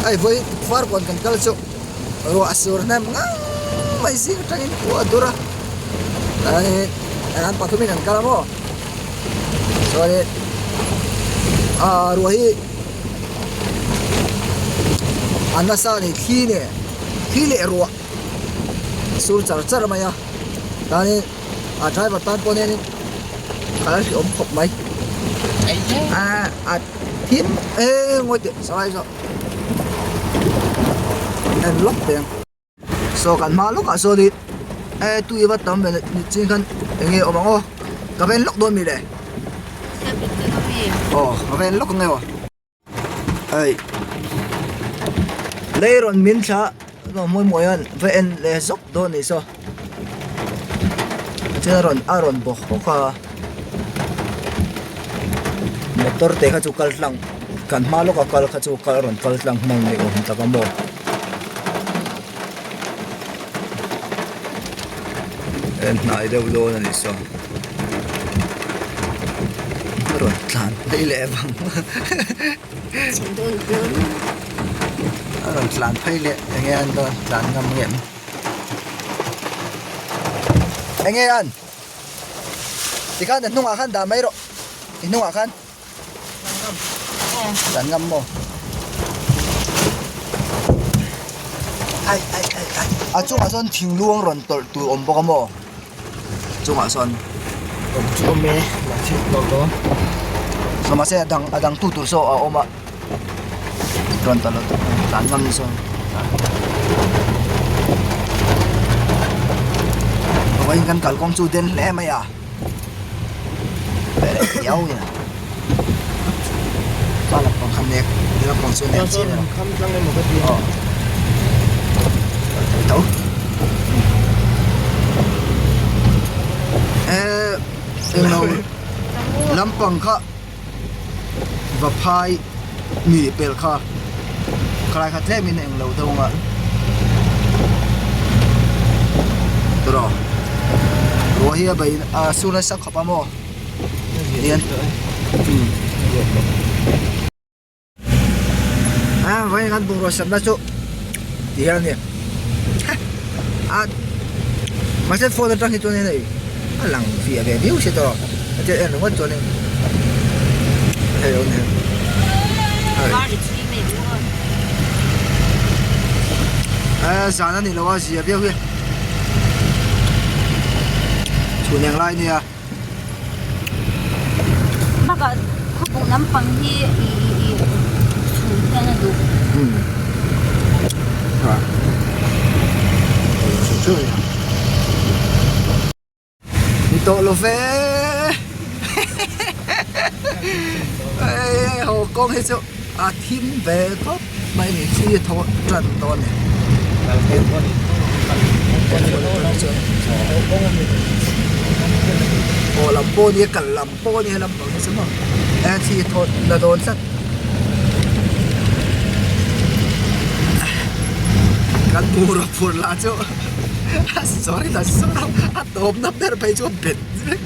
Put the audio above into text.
Hei vawi farkawn kan kal chu ruah a sur hnem ngang mai zing atangin khua a dur a chuanin an pathumin an kal a maw chuanin ah ruah hi a nasa a ni thli nen thli leh ruah a sur char char mai a chuanin a driver tan pawh hianin kal a hrehawm khawp mai ah a thim eng ngawi teh sawi zawh en lawk teh ang saw kan hma lawkah sawnin e tui va tam ve ni chin khan eng nge awm ang aw ka ven lawk dawn mi le aw ka ven lawk ang e aw. Hei lei rawn min thla a mawi mawi hian va en leh zawk dawn a nih saw chuan a rawn a rawn bawk bawk a motor te kha chu kal tlang kan hma lawka kal kha chu kal a rawn kal tlang hman ni awm tak a maw en hnai deuh dawn a nih saw. A rawn tlan phei leh vang a rawn tlan phei leh enge an dawn tlan ngam nge enge an tikhan a hnungah khan dah mai rawh i hnungah khan tlan ngam maw ai ai ai ai a chungah sawn thingluang rawn tawlh tur awm bawk a maw. Chungah sawn awm chu awm e mahse tawlh dawn saw mahse a dang a dang tu tur saw a awm a rawn tawlh loh tlan ngam ni sawn vawiin kan kalkawng chu den hle mai a riau a pa lampang kha nek lampang chu nek chi a ni lo aw tho eh englo lampang kha vaphai mi pel kha khalai kha tlem in englo deuh ang a tawh ruah hi a bei a sur nasa khawp a maw hian a vawiin kan bungraw samna chu ti hian a ni a mahse phone atang hi chuan hei a lang fiah ve viau si tawh a thil en ringawt chuanin hei a ni a zan a ni lo a zia viau hi chhun eng lai nia. Bakah khawpuk lampang hi i i i chhum hian a duh. Hmm. Ha. Chu chu ya. Ni tawh lo ve. Ei ho kawng hi chu a thim ve khawp mai ni thli a thaw tan dawn a ni. Aw lam pawh nia kal lam pawh nia lam pang hi chu maw e thli a thaw la dawn tlat kan bur a phur lah chu a sawi la sawi a tawp na ber phei chu a bet vek.